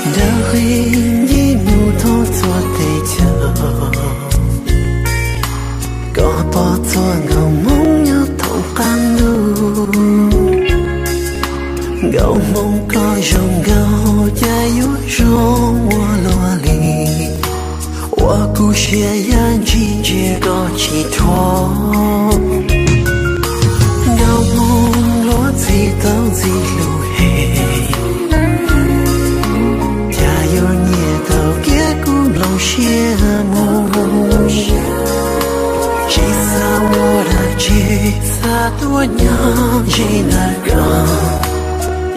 Ntawm qhib ncig mus thoob txhua teb chaws, koj pom txhua nkauj hmoob nyob thoob qab ntuj. Nkauj hmoob koj zoo nkauj cas yuav zoo ua luaj li, ua kuv siab ya ntsis ntsia koj tsis thuam. Nkauj hmoob luag ntxhi tau ntxim hlub heev, cas yuav nyiam tau kiag kuv nplooj siab mus. Tsis xav ua dab tsi, xav tuaj nyob ze ntawm koj,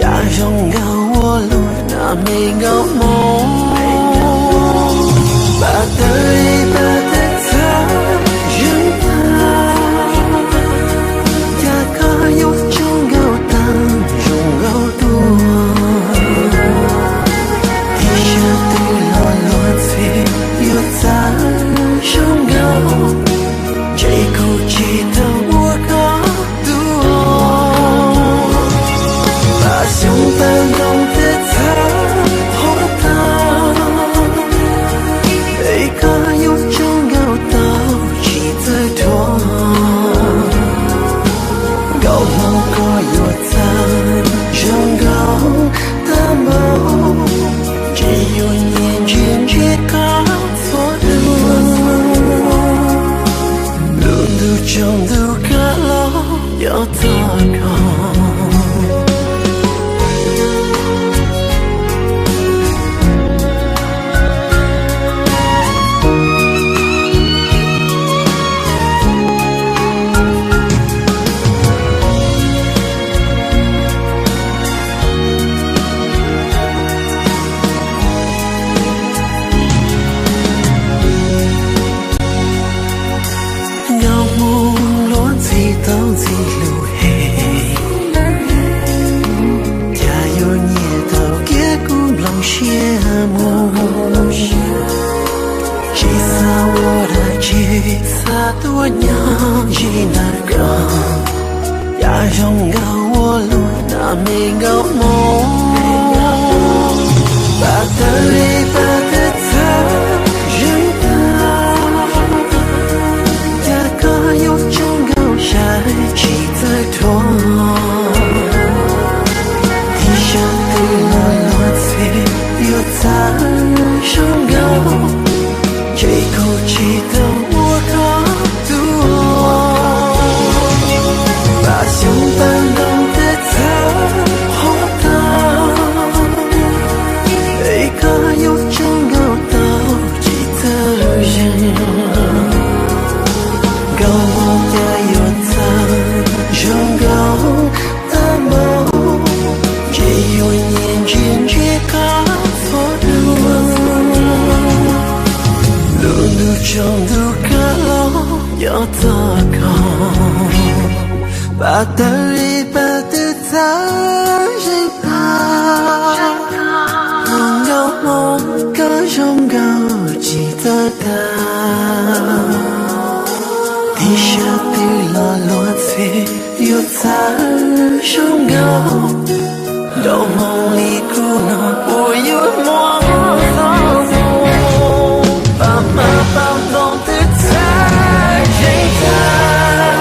cas zoo nkauj ua luaj na me nkauj hmoob. Pab tawg li pab tawg txhawv zeeg tag, cas koj yuav zoo nkauj tag zoo nkauj dua. Ib sab twg los luag ntxhi yuav txawj zoo nkauj, ntshe kuv tsis tau ua koj dua. Pab xyoob pab ntoo twb txhawv hov tag, es koj yuav zoo nkauj tau tsis txawj dhuav. Nkauj hmoob koj yuav txawj zoo nkauj tag npaum, ntshe yuav nyiam ntsia ntsia koj txhua lub. Lub ntuj tsaus ntuj kav los yog txog koj. Nkauj hmoob luag ntxhi tau ntxim hlub heev, cas yuav nyiam tau kiag kuv nplooj siab mus. Tsis xav ua dab tsi, xav tuaj nyob ze ntawm koj, cas zoo nkauj ua luaj na me nkauj hmoob. Pab tawg li pab tawg txhawv zeeg tag, cas koj yuav zoo nkauj sai tsis txawj dhuav. Ib sab twg los luag ntxhi yuav txawj zoo nkauj, ntshe kuv tsis tau ua koj dua. Pab xyoob pab ntoo twb txhawv hov tag, es koj yuav zoo nkauj tau tsis txawj zeeg. Nkauj hmoob cas yuav txawj zoo nkauj tag npaum, ntshe yuav nyiam ntsia ntsia koj txhua lub. Lub ntuj tsaus ntuj kav los yog txog koj, pab tawg li pab tawg txhawv zeeg tag, nkauj hmoob koj zoo nkauj tsis txawj tag. Ib sab twg los luag ntxhi yuav txawj zoo nkauj, nraug hmoob li kuv no puas yuav muaj txoj moo. Pab hmab pab ntoo twb txhawv zeeg tag,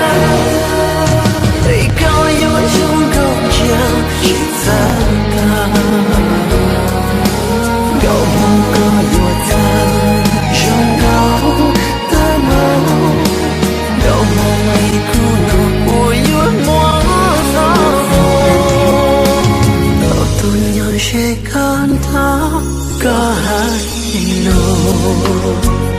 es koj yuav zoo nkauj cia tsis txawj tag. Nkauj hmoob koj yuav txawj zoo nkauj tag npaum, nraug hmoob li kuv no puas yuav muaj txoj moo. Thaum tuaj nyob ze koj nrog koj hais lus.